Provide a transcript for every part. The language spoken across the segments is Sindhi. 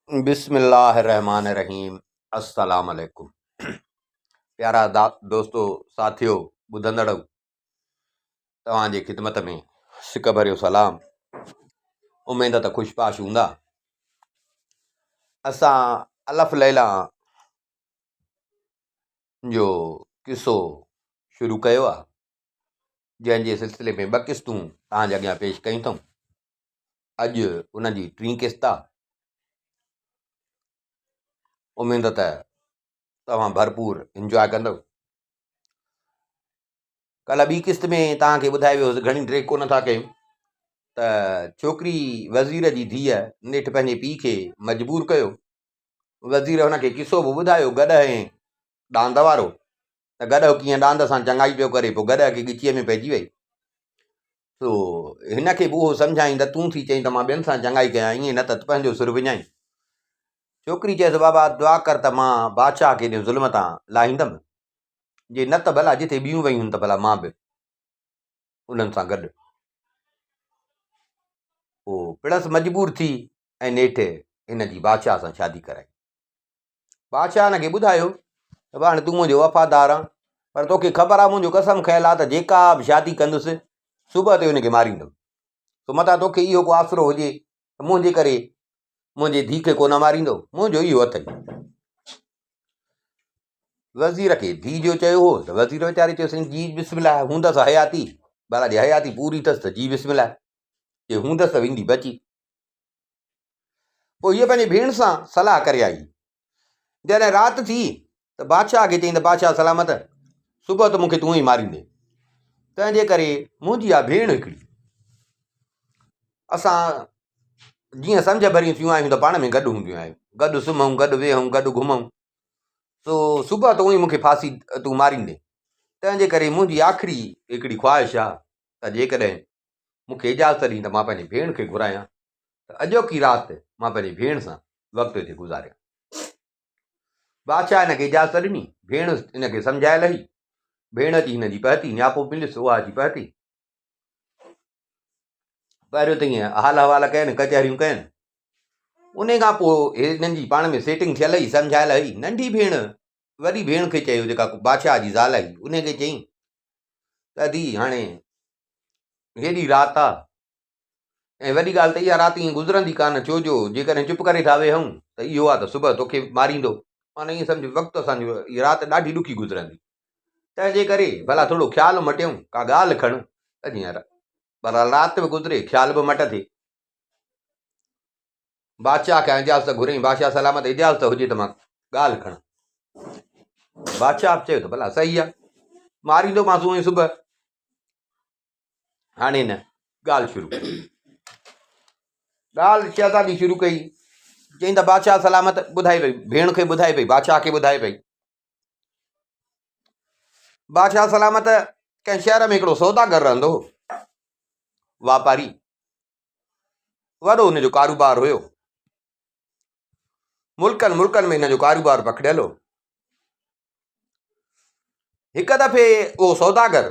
بسم الله الرحمن الرحيم السلام عليڪم پيارا دوستو ساٿيو ٻڌندڙو توهان جي خدمت ۾ سڪ ڀريو سلام اميد ته خوش باش هوندا اسان الف ليلا جو قصو شروع ڪيو آهي جنهن جي سلسلي ۾ ٻه قسطون توهان جي اڳيان پيش ڪيون اٿئون اڄ ان جي ٽين قسط آ. اميد ته توهان ڀرپور انجواء ڪندؤ. ڪلهه ٻي قسط ۾ توهان کي ٻڌايو ويو هوس گهڻي ڊريگ ڪونه ٿا ڪيون ته ڇوڪري وزير جي ڌيء نيٺ پنهنجي پيء کي مجبور ڪيو. وزير هن کي قصو به ٻڌايو گڏهه ۽ ڏاند وارو ته گڏهه ڪيئن ڏاند سان چڱائي پيو ڪري، پوء گڏهه کي ڳچيء ۾ پئجي وئي. سو هن کي به اهو سمجهائين ته تون ٿي چئين ته مان ٻين سان چڱائي ڪيان، ائين نه ته پنهنجو سر وڃائين. ڇوڪري چيس، بابا دعا ڪر ته مان بادشاهه کي ان ظلم تان لاهيندم، جي نه ته ڀلا جتي ٻيون ويون ته ڀلا مان به انهن سان گڏ. پوء پڻس مجبور ٿي ۽ نيٺ هن جي بادشاهه سان شادي ڪرائي. بادشاهه هن کي ٻڌايو ته ڀاء هاڻي تون منهنجو وفادار آن پر توکي خبر آهي منهنجو قسم کنيل آهي ته جيڪا به شادي ڪندس صبح تي ان کي ماريندم سو متان توکي اهو ڪو آسرو هجي ته منهنجي ڪري منهنجي ڌيء کي ڪونه ماريندو منهنجو اهو اٿئي وزير کي ڌيء جو چيو هو ته وزير ويچاري چيو سائين جي بسم الله هوندس حياتي ڀلا جي حياتي پوري اٿس ته جي بسم الله جي هوندس ته ويندي بچي پوء هيء پنهنجي ڀيڻ سان صلاح ڪري آئي. جڏهن رات ٿي ته بادشاهه کي چيائين ته بادشاهه سلامت، صبح ته مون کي تون ئي ماريندين، تنهن جي ڪري منهنجي اها ڀيڻ هڪڙي. اسان جيئن سمجهه ڀريون ٿيون آهيون ته پاڻ ۾ گڏ هونديون آهيون، گڏ سمهون، گڏ ويهون، گڏ گهمون. سو صبح تون ئي مون کي ڦاسي تون ماريندين، تنهن جي ڪري منهنجي آخري هڪڙي خواهش آهي ته جيڪڏهن مون کي اجازت ڏين ته مان پنهنجي ڀيڻ کي گهرايان ته اڄوڪي رات مان پنهنجي ڀيڻ سان وقت هتي گذاريان. بادشاهه هن کي اجازت ڏني. ڀيڻ هن کي سمجهائي لهي. ڀيڻ اچي هن جي پهتي، نياپو مليس، اها اچي پهتي. پهريون ته ائين حال احوال ڪين، ڪچهريون ڪين. ان کان پوء هنن جي پاڻ ۾ سيٽنگ ٿيل هئي، سمجهايل هئي. ننڍي ڀيڻ وڏي ڀيڻ کي چيو، جيڪا بادشاهه جي زال هئي، ان کي چيائين ته ادي هاڻي هيڏي رات آ ۽ وڏي ڳالهه ته اها رات ائين گذرندي ڪانه ڇو جو جيڪڏهن چپ ڪري ٿا ويهون ته اهو آ ته صبح توکي ماريندو معنيٰ ائين سمجهه وقت اسان جو هي رات ڏاڍي ڏکي گذرندي تنهن جي ڪري ڀلا ٿورو خيال مٽيون ڪا ڳالهه کڻ ته جيئن بهرحال رات به گذري خيال به مٽ ٿئي بادشاهه کان اجازت گهريائين، بادشاهه سلامت اجازت هجي ته مان ڳالهه کڻان. بادشاهه به چيو ته ڀلا صحيح آهي، ماريندومانس اونئين صبح. هاڻي نه ڳالهه شروع ڪئي. ڳالهه شهزادي شروع ڪئي، چيائين ته بادشاهه سلامت ٻڌائي پئي، ڀيڻ کي ٻڌائي پئي، بادشاهه کي ٻڌائي پئي. بادشاهه سلامت ڪنهن شهر ۾ هڪڙو سوداگر رهندو هو، واپاري. وڏو هن جو ڪاروبار هيو. ملڪن ملڪن ۾ هن جو ڪاروبار پکڙيل هو. هڪ دفعي اهو سوداگر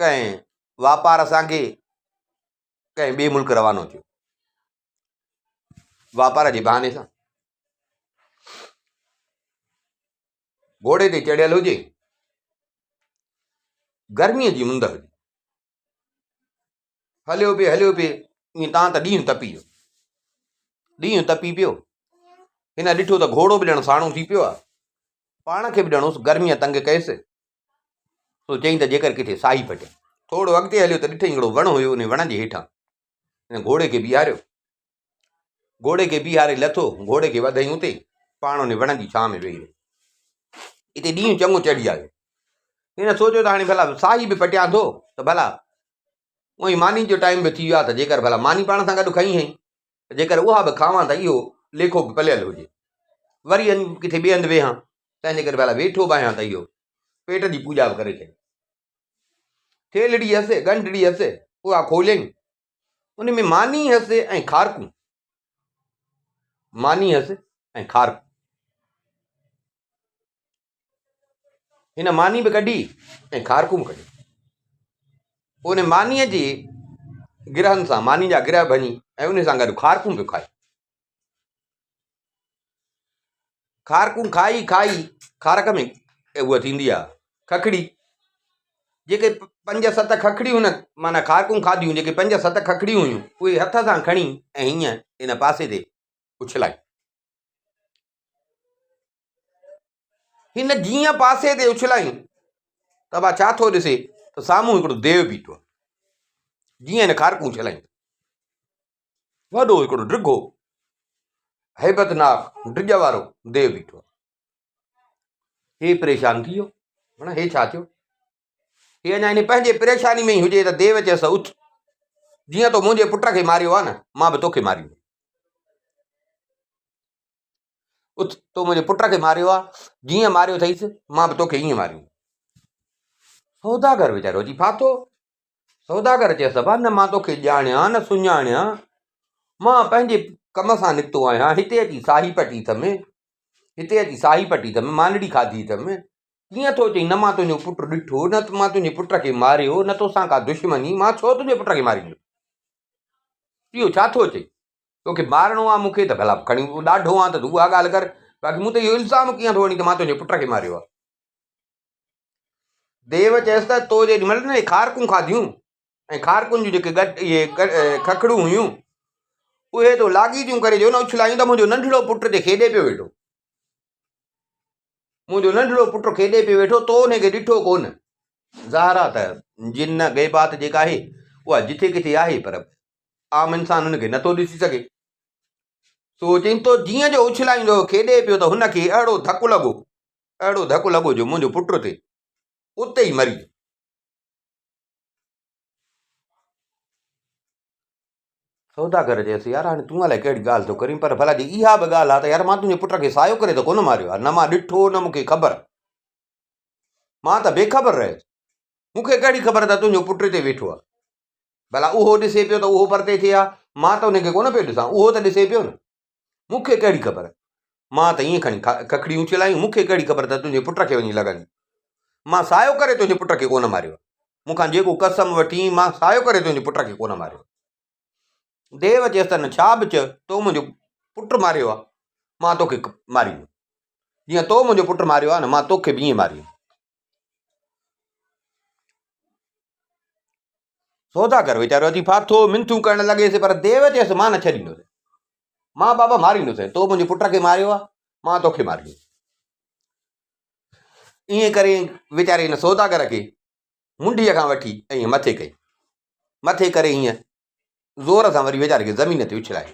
ڪنهن واپار سانگي ڪنهن ٻئي ملڪ روانو ٿيو واپار جي بهاني سان گهوڙي تي چڙهيل هجي گرميء جي مند هجي هليو پئي هليو پئي ائين تان ته ڏينهن تپي ويو ڏينهن تپي پيو هن ڏٺو ته گهوڙو به ڄڻ ساڻو ٿي پيو آهي پاڻ کي به ڄڻ گرميء تنگ ڪيس سو چئين ته جيڪر ڪٿي ساهي پٽي ٿورو اڳتي هليو ته ڏٺئي هڪڙو وڻ هيو ان وڻ جي هيٺان هن گهوڙي کي بيهاريو گهوڙي کي بيهاري لٿو گهوڙي کي وڌئي اتي پاڻ ان وڻ جي ڇانء ۾ ويهي رهيو اتي ڏينهن چڱو چڙهي آيو هن سوچيو ته هاڻي ڀلا ساهي به پٽيان ٿو ته ڀلا اونئي ماني جو ٽائيم به ٿي ويو آهي ته جيڪر ڀلا ماني پاڻ سان گڏ کنئي هئي ته جيڪر اها به کاوان ته اهو ليکو به پليل هجي وري ڪٿي ٻئي هنڌ ويهان تنهن جي ڪري ڀلا ويٺو به آهيان ته اهو پيٽ جي پوڄا به ڪري ڇڏي ٿيلڙي هيس ڳنڍڙي هيس اها کوليائين ان ۾ ماني هيس ۽ کارڪون ماني هيس ۽ کارڪون هن ماني به ڪڍي ۽ کارڪون به ڪڍيون. پوء ان مانيء جي گرهن سان ماني جا گرهه ڀڃي ۽ ان سان گڏ کارڪون به کائي. کارڪون کائي کائي کارڪ ۾ اها ٿيندي آهي ککڙي. جيڪي پنج ست ککڙيون هن معنيٰ کارڪون کاڌيون جيڪي پنج ست ککڙيون هيون اهي هٿ سان کڻي ۽ هيئن ان پاسي تي اڇلائي. هن جيئن پاسي تي اڇلايون ته ڀا ڇا ٿو ڏسي ته سامهون هڪڙو ديو بيٺو آهي. جيئن هن کارڪون اڇلايون وڏو هڪڙو ڊگهو هيبتناڪ ڊڄ وارو ديو بيٺو آهي. هي پريشان ٿي ويو معنيٰ هي ڇا ٿيو؟ هي اڃا ان پنهنجي پريشاني ۾ ئي هجي ته ديو چيس ته اٿ جيئن تو منهنجي پٽ کي ماريو آهي نه مان به توکي ماريندس. اٿ تو منهنجي پٽ کي ماريو آهي جيئن ماريو اٿئيس مان به توکي ائين ماريندس. سوداگر ويچارو اچي ڦاٿو. سوداگر چيس ابا نه مان توکي ڄاڻيان نه سڃاڻيان مان پنهنجي ڪم سان نڪتو آهيان هتي اچي ساهي پٽي اٿم هتي اچي ساهي پٽي اٿم مانڙي کاڌي اٿم ڪيئن ٿو چئين نه مان تنهنجو پٽ ڏٺو نه مان تنهنجي پٽ کي ماريو نه توسان ڪا دشمني مان ڇو تنهنجي پٽ کي ماريندس اهو ڇا ٿو چئين توکي مارڻو آهي مون کي ته ڀلا کڻي ڏاڍو آهي ته تون اها ڳالهه ڪر باقي مون تي اهو الزام ڪيئن ٿو هڻين ته مان تنهنجي پٽ کي ماريو آهي ديو چيس ته تو جيڏي مهل نه کارڪون کاڌيون ۽ کارڪن جون جيڪي گڏ اهي ککڙون هيون اهي تو لاڳيتيون ڪري جو نه اڇلايون ته منهنجو ننڍڙو پٽ تي کيڏي پيو ويٺو منهنجو ننڍڙو پٽ کيڏي پيو ويٺو تو ان کي ڏٺو ڪونه ظاهر آ ته جن غيبات جيڪا آهي اها جٿي ڪٿي آهي پر عام انسان ان کي نٿو ڏسي سگهي سو چئين تو جيئن جو اڇلائيندو کيڏي پيو ته هن کي اهڙو ڌڪ لڳو اهڙو ڌڪ لڳو جو منهنجو پٽ اتي اتي ئي مري ويو. سوداگر چيس، يار هاڻي تون الائي ڪهڙي ڳالهه ٿو ڪرين، پر ڀلا جي اها به ڳالهه آهي ته يار مان تنهنجي پٽ کي سايو ڪري ته ڪونه ماريو آهي، نه مان ڏٺو نه مون کي خبر. مان ته بي خبر رهيس. مون کي ڪهڙي خبر ته تنهنجو پٽ اتي ويٺو آهي. ڀلا اهو ڏسي پيو ته اهو پرتي ٿئي ها، مان ته ان کي ڪونه پيو ڏسان، اهو ته ڏسي پيو نه. مون کي ڪهڙي خبر؟ مان ته ائين کڻي ککڙيون اڇلايون، مون کي ڪهڙي خبر ته تنهنجي پٽ کي وڃي لڳنديون. مان سايو ڪري تنهنجي پٽ کي ڪونه ماريو آهي. مون کان جيڪو قسم وٺين، مان سايو ڪري تنهنجي پٽ کي ڪونه ماريو آهي. ديو چيس ته نه ڇا به چئه، تو منهنجو پٽ ماريو آهي، مان توکي ماريندس. جيئن تو منهنجو پٽ ماريو آهي نه، مان توکي به ائين ماريندس. سوداگر ويچارو اچي ڦاٿو، منٿون ڪرڻ لڳيس، پر ديو چيس مان نه ڇڏيندس. مان بابا ماريندس، تو منهنجي پٽ کي ماريو آهي، مان توکي ماريندس. ائين ڪري ويچاري هن سوداگر کي منڍيء کان وٺي ائين مٿي ڪئي. مٿي ڪري ائين زور سان وري ويچاري کي زمين تي اڇلائي.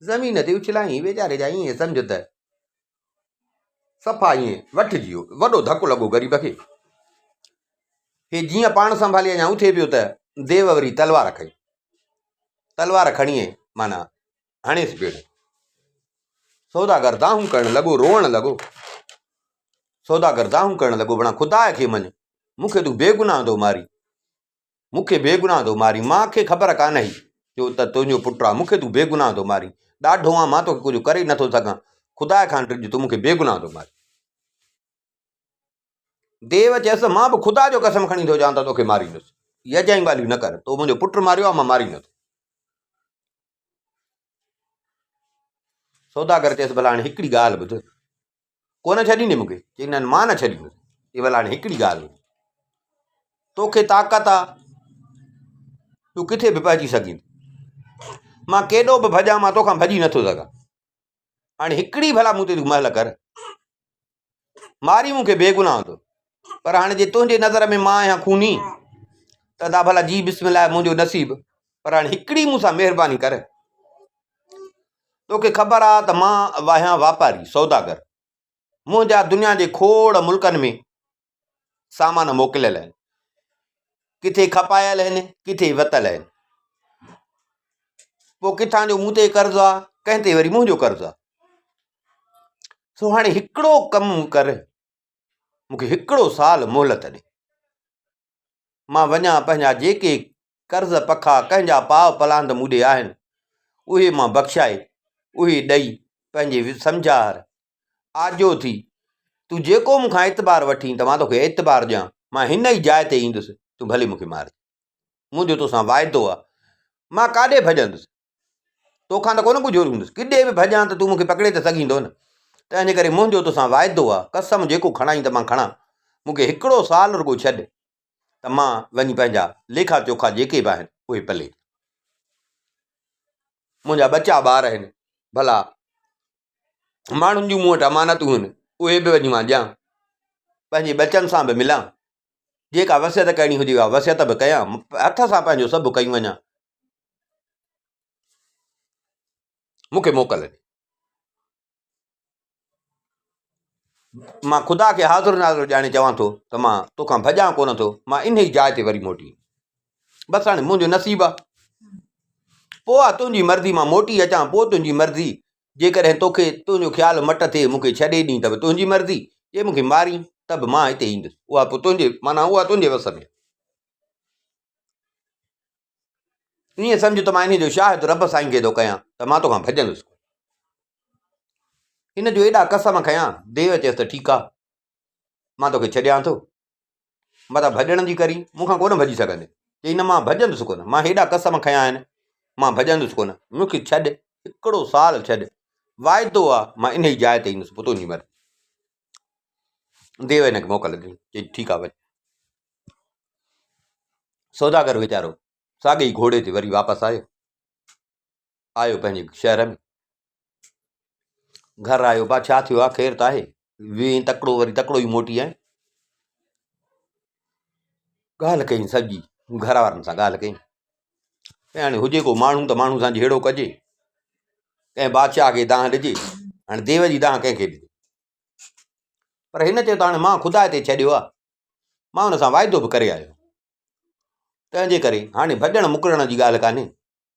زمين تي اڇلائين ويچاري جا ائين سمجهه ته صفا ائين وٺجي ويو. وڏو ڌڪ لڳو غريب کي. هي جيئن پاڻ سنڀالي اڃا اٿي پيو ته ديو وري تلوار کنئي. تلوار کڻي معنيٰ هڻيس پيو. سوداگر دانهون ڪرڻ لڳو، روئڻ لڳو. سوداگر دانهون ڪرڻ لڳو، بڻا خدا کي مڃ، مون کي تون بيگناهه ٿو مارين، مون کي بيگناهه ٿو مارين، مان کي خبر ڪانه هئي جو ته تنهنجو پٽ آ، مون کي تون بيگناهه ٿو مارين، ڏاڍو آن مان توکي ڪجهه ڪري نٿو سگهان، خدا کان ڊڄ، تون مون کي بيگناهه ٿو مارين. ديو چيس ته مان به خدا جو قسم کڻي ٿو چوان ته توکي ماريندس. هي اجايون ڳالهيون نه ڪر. تو منهنجو پٽ ماريو آهي، مان ماريندس. سوداگر چيس ڀلا هاڻي هڪڙي ڳالهه ٻڌ. ڪونه ڇڏيندين مون کي؟ چيائين نه مان نه ڇڏيندس. چيائين ڀلا هاڻي هڪڙي ڳالهه ٻڌ. توکي طاقت آ، تون ڪٿي به پهچي سگهين ٿو. مان ڪيڏو به ڀڄان مان توکان ڀڄي نٿو سگهان. هاڻي هڪڙي ڀلا مون تي تون مهل ڪر. ماري مون کي بيگناهه ٿو پر هاڻي جي تنهنجي نظر ۾ مان آهيان خوني ته ادا ڀلا جي بسم الله منهنجو نصيب پر هاڻي هڪڙي مون سان مهرباني ڪر توکي خبر آ ته مان آهيان واپاري سوداگر منهنجا دنيا جي کوڙ ملڪن ۾ سامان موڪليل آهن ڪٿي کپايل آهن ڪٿي وتل آهن پوء ڪٿان جو مون تي قرض آ ڪنهن تي وري منهنجو قرض آ سو هاڻي هڪڙو ڪم ڪر مون کي هڪڙو سال مهلت ڏي مان وڃان پنهنجا جيڪي قرض پکا ڪنهن جا پاء پلاند مون ڏي آهن اهي مان بخشائي اهي ڏئي پنهنجي سمجهار آجو ٿي تون جيڪو مون کان اعتبار وٺين ته مان توکي اعتبار ڏيان مان هن ئي جاء تي ايندس تون ڀلي مون کي مارج منهنجو توسان واعدو آ مان ڪاڏي ڀڄندس توکان ته ڪونه ڳجهو هوندس ڪڏي به ڀڄان ته تون مون کي پڪڙي ته سگهيندو نه. تنهن جي ڪري منهنجو توسان واعدو آ، قسم جيڪو کڻائين ته مان کڻان، مون کي هڪڙو سال رڳو ڇڏ ته مان وڃي پنهنجا ليکا چوکا جيڪي به آهن اهي پلي. منهنجا ٻچا ٻار آهن، ڀلا ماڻهن جون مون وٽ امانتون آهن، اهي به وڃي مان ڏيان، پنهنجي ٻچن سان به ملان، جيڪا وصيت ڪرڻي هجي اها وصيت به ڪيان، هٿ سان پنهنجو سڀ ڪيون وڃان. مون کي موڪل ڏي. مان خدا کي حاضر ناظر ڄاڻي چوان ٿو ته مان توکان ڀڄان ڪونه ٿو، مان انهي جاء تي وري موٽي ايندس. بس هاڻي منهنجو نصيب آ. پوء آ تنهنجي مرضي مان موٽي اچان پوء تنهنجي مرضي، جيڪڏهن توکي تنهنجو خيال مٽ ٿئي مون کي ڇڏي ڏين ته به تنهنجي مرضي، جي مون کي مارين ته به مان هتي ايندس، اها پوء تنهنجي معنيٰ اها تنهنجي وس ۾ آ. ائين سمجهه ته مان انهيء جو شاهد رب سائين کي ٿو ڪيان ته مان توکان ڀڄندس ڪونه. هن جو ايڏا قسم کنيا، ديو چيس ته ٺيڪ آ، مان توکي ڇڏيان ٿو. متان ڀڄڻ جي ڪرين، مون کان ڪونه ڀڄي سگهندين. چئي نه مان ڀڄندس ڪونه، مان هيڏا قسم کنيا آهن، مان ڀڄندس ڪونه، مون کي ڇڏ، هڪڙو سال ڇڏ، واعدو آ، مان انهيء جاء تي ايندس، پوء تنهنجي مرضي. ديو هن کي موڪل ڏني، چئي ٺيڪ آ وڃ. سوداگر ويچارو ساڳئي ئي گهوڙي تي وري واپس آيو. آيو پنهنجي شهر ۾. گهر آيو با ڇا ٿيو آ خير ته آهي. وين تڪڙو وري تڪڙو ئي موٽي آئين. ڳالهه ڪئي سڄي گهر وارن سان ڳالهه ڪئي. هاڻي هجي ڪو ماڻهو ته ماڻهو سان جهيڙو ڪجي. ڪنهن بادشاهه کي دانهن ڏجي. هاڻي ديو جي دانهن ڪنهن کي ڏجي. پر هن چيو ته هاڻي مان خدا تي ڇڏيو آ. مان ان سان واعدو به ڪري آيو آهيان. تنهن جي ڪري هاڻي ڀڄڻ مڪرڻ جي ڳالهه ڪانهي.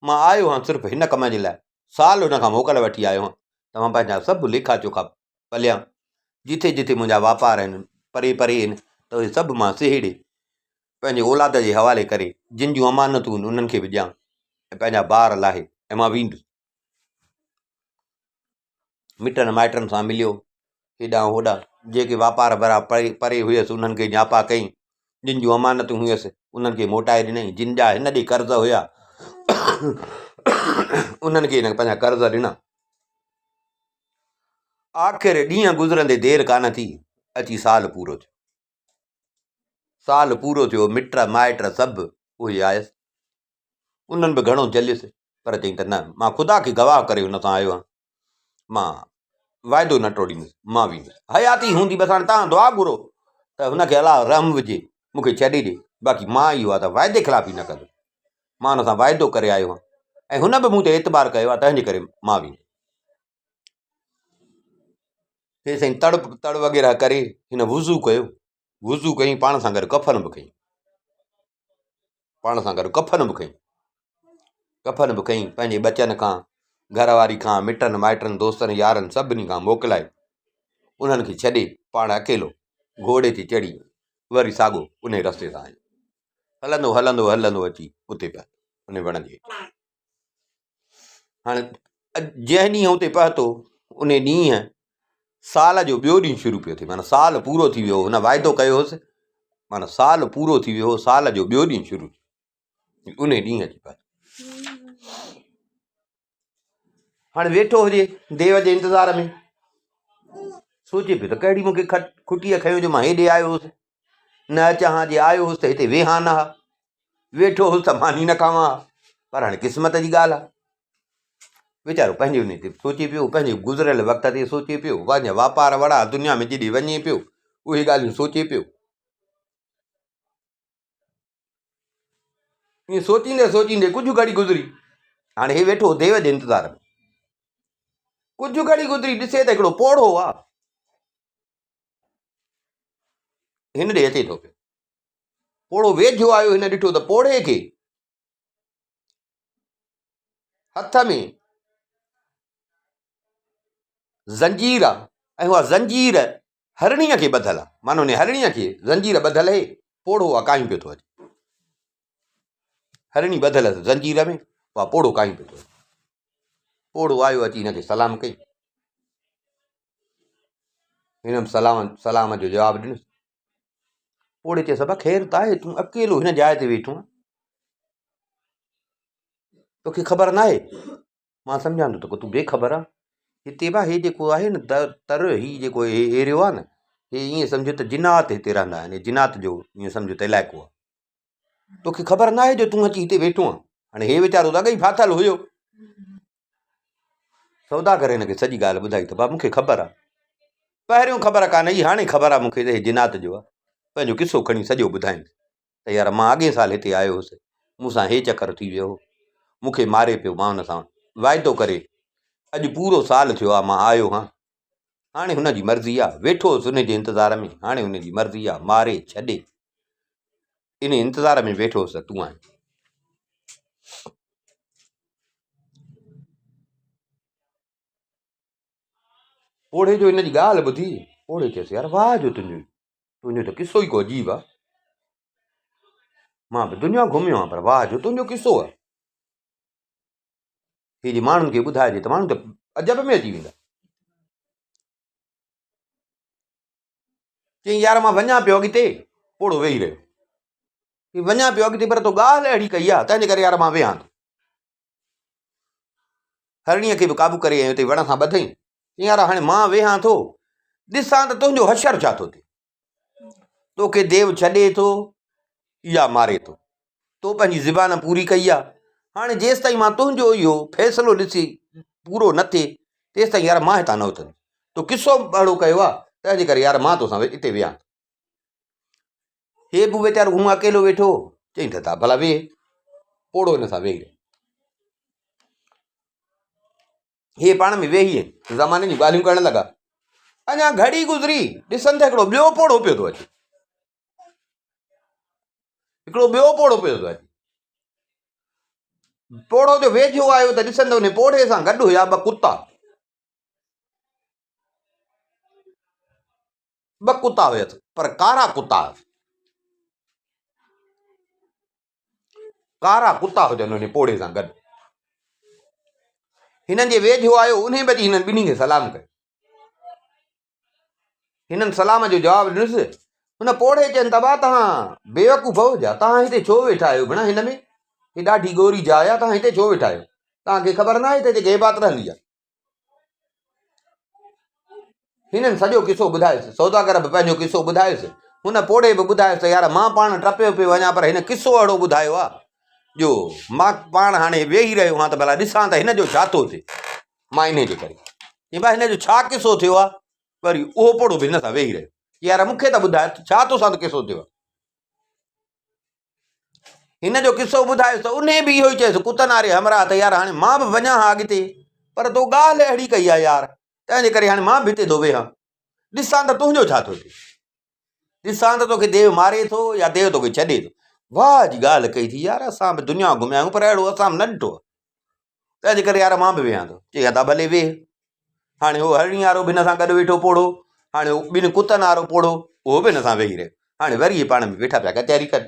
مان آيو آهيان صرف هن ڪم جي لاء. سال هن کان موڪل وٺي آيو آهيان ته مان پنهنجا سڀ ليکا چوکا پليان. جٿي جٿي منهنجا واپار آهن، پري پري آهن ته اهي سڀ مان سهيڙي پنهنجي اولاد جي حوالي ڪري جن جون امانتون آهن انهن کي به ڏيان ۽ پنهنجا بار لاهي ۽ مان ويندس. مٽن مائٽن سان مليو، هيڏانهن هوڏانهن جيڪي واپار ڀرا پري پري هيس انهن کي نياپا ڪيائين، جن جون امانتون هيس انهن کي موٽائي ڏنائين، جن جا هن ڏي قرض هيا انهن کي هن پنهنجا قرض ڏنا. آخر ڏينهن گذرندي دير ڪانه ٿي، اچي سال پورو ٿيو. سال پورو ٿيو، مٽ مائٽ سڀ اهي آيس. انهن به گهڻو جهليس پر چيائين ته نه مان خدا کي گواهه ڪري هن سان آيو آهيان مان واعدو نه ٽوڙيندس مان ويندس حياتي هوندي بس هاڻي تان دعا گهرو ته هن کي الله رحم وجهي مون کي ڇڏي ڏي باقي مان اهو آ ته واعدي خلافي نه ڪندس مان هن سان واعدو ڪري آيو آهيان ۽ هن به مون تي اعتبار ڪيو آهي تنهن جي ڪري مان ويندس هي سائين تڙ تڙ وغيره ڪري هن وضو ڪيو وضو ڪيائين پاڻ سان گڏ ڪفن به کنئي پاڻ سان گڏ ڪفن به کنئي ڪفن به کنئي پنهنجي ٻچن کان گهر واري کان مٽن مائٽن دوستن يارن سڀني کان موڪلائي انهن کي ڇڏي پاڻ اڪيلو گهوڙي تي چڙهي وري ساڳو ان رستي سان آيو هلندو هلندو هلندو اچي اتي پهتو ان وڻ جي هيٺ هاڻي جنهن ڏينهن اتي پهتو ان ڏينهن سال جو ٻيو ڏينهن شروع پيو ٿئي معنيٰ سال پورو ٿي ويو هن واعدو ڪيو هوس معنيٰ سال پورو ٿي ويو هو سال جو ٻيو ڏينهن شروع ٿيو ان ڏينهن اچي پهتو هاڻي ويٺو هجي ديو جي انتظار ۾ سوچي پيو ته ڪهڙي مونکي کٽ کٽيء کنيو جو مان هيڏي آيو هوس نه اچان ها جي آيو هوس ته هتي ويهان نه ها ويٺو هوس ته ماني نه کاوان ها پر هاڻي قسمت جي ڳالهه آهي ويچارو پنهنجي ان تي سوچي پيو پنهنجي گذريل وقت تي سوچي پيو پنهنجا واپار وڙا دنيا ۾ جيڏي وڃي پيو اهي ڳالهيون سوچي پيو ائين سوچيندي سوچيندي ڪجهه گهڙي گذري. هاڻي هي ويٺو ديو جي انتظار ۾. ڪجهه گهڙي گذري ڏسي ته هڪڙو پوڙهو آ. هن ڏي اچي ٿو پيو. پوڙهو ويجهو آيو هن ڏٺو ته پوڙهي کي هٿ ۾ زنجير آ ۽ اها زنجير هرڻيء کي ٻڌل آ، معنيٰ انهيء هرڻيء کي زنجير ٻڌل اهي، پوڙهو اها ڪاهيون پيو ٿو اچي. هرڻي ٻڌل اٿس زنجير ۾، اها پوڙهو ڪاهيون پيو ٿو اچي. پوڙهو آيو اچي هن کي سلام ڪئي. هن به سلام سلام جو جواب ڏنس. پوڙهي چيس ابا خير ته آهي، تون اڪيلو هن جاء تي ويٺو آهين، توکي خبر ناهي؟ مان سمجهان ٿو ته تون بي خبر آهين. هتي با هي جيڪو آهي نه تر هي جيڪو هي ايريو آهي نه هي ائين سمجهه ته جنات هتي رهندا آهن جنات جو ائين سمجهه ته علائقو آهي توکي خبر نه آهي جو تون اچي هتي ويٺو آهين هاڻي هي ويچارو ته اڳ ئي ڦاٿل هيو سوداگر هن کي سڄي ڳالهه ٻڌائي ته با مون کي خبر آهي پهريون خبر ڪانه هئي هاڻي خبر آهي مون کي ته هي جنات جو آهي پنهنجو قصو کڻي سڄو ٻڌائينس ته يار مان اڳئين سال هتي آيو هوس، مون سان هي چڪر ٿي ويو هو، مون کي ماري پيو، مان هن سان واعدو ڪري اڄ پورو سال ٿيو آ مان آيو هان، هاڻي هن جي مرضي آ، ويٺو هوس ان جي انتظار ۾، هاڻي هن جي مرضي آ، ماري ڇڏي، ان انتظار ۾ ويٺو هوس ته تون آئين. پوڙهي جو هن جي ڳالهه ٻڌي، پوڙهي چيس يار واهه جو تنهنجو تنهنجو ته قصو ئي ڪو عجيب آ. مان به دنيا گهميو آهيان پر واهه جو تنهنجو قصو آ. هي جي ماڻهن کي ٻڌائجي ته ماڻهو ته عجب ۾ اچي ويندا. چيائين يار مان وڃان پيو اڳتي، پوڙهو ويهي رهيو. وڃان پيو اڳتي پر تو ڳالهه اهڙي ڪئي آ تنهنجي ڪري يار مان ويهان ٿو. هرڻيء کي به قابو ڪري ۽ اتي وڻ سان ٻڌئين. چيائين، يار هاڻي مان ويهان ٿو، ڏسان ته تنهنجو حشر ڇا ٿو ٿئي. توکي ديو ڇڏي ٿو يا ماري ٿو. تو پنهنجي زبان پوري ڪئي آ. هاڻي جيستائين مان تنهنجو اهو فيصلو ڏسي پورو نه ٿئي، تيستائين يار مان هتان نه اٿندس. تو قصو به اهڙو ڪيو آ، تنهنجي ڪري يار مان توسان اتي ويهان ٿو. هي به ويچارو هونء اڪيلو ويٺو هو. چيائين ته ڀلا ويهه. پوڙهو هن سان ويهي رهيو. هي پاڻ ۾ ويهي زماني جون ڳالهيون ڪرڻ لڳا. اڃا گهڙي گذري، ڏسن ته هڪڙو ٻيو پوڙهو پيو ٿو اچي. هڪڙو ٻيو پوڙهو پيو ٿو اچي. پوڙهو جو ويجهو آيو ته ڏسن ته ان پوڙهي سان گڏ هيا ٻه ڪتا. ٻه ڪتا هيس پر ڪارا ڪتا هيس. ڪارا ڪتا هجن انهي پوڙهي سان گڏ. هنن جي ويجهو آيو انهي به اچي هنن ٻنهي کي سلام ڪيو. هنن سلام جو جواب ڏنس. هن پوڙهي چين ته با توهان بيوقوف هو جا توهان هتي ڇو ويٺا آهيو ڀيڻا هن ۾ هي ڏاڍي ڳوري جاء آهي توهان هتي ڇو ويٺا آهيو توهان کي خبر ناهي ته هتي غيبات رهندي آهي. هنن سڄو قصو ٻڌايس. سوداگر به پنهنجو قصو ٻڌايس. هن پوڙهي به ٻڌايس ته يار مان پاڻ ٽپيو پيو وڃان پر هن قصو اهڙو ٻڌايو آ جو مان پاڻ هاڻي ويهي رهيو هان ته ڀلا ڏسان ته هن جو ڇا ٿو ٿئي. مان انهي جي ڪري. چيائين ڀاء هن جو ڇا قصو ٿيو آ؟ وري اهو پوڙهو به هن سان ويهي رهيو. يار مون کي ته ٻڌاء ڇا توسان قصو ٿيو آ؟ هن جو قصو ٻڌايس ته انهي به اهو ئي چيس ڪتن واري همراهه ته يار هاڻي مان به وڃان ها اڳتي پر تو ڳالهه اهڙي ڪئي آهي يار تنهن جي ڪري هاڻي مان به هتي ٿو ويهان ڏسان ته تنهنجو ڇا ٿو ٿئي ڏسان ته توکي ديو ماري ٿو يا ديو توکي ڇڏي ٿو واهه جي ڳالهه ڪئي ٿي يار اسان به دنيا گهميا آهيون پر اهڙو اسان به نه ڏٺو تنهن جي ڪري يار مان به ويهان ٿو چي ادا ڀلي ويهه هاڻي هو هرڻي وارو به هن سان گڏ ويٺو پوڙهو هاڻي هو ٻن ڪتن وارو پوڙهو اهو به هن سان ويهي رهيو هاڻي وري هي پاڻ ۾ ويٺا پيا ڪچهري ڪن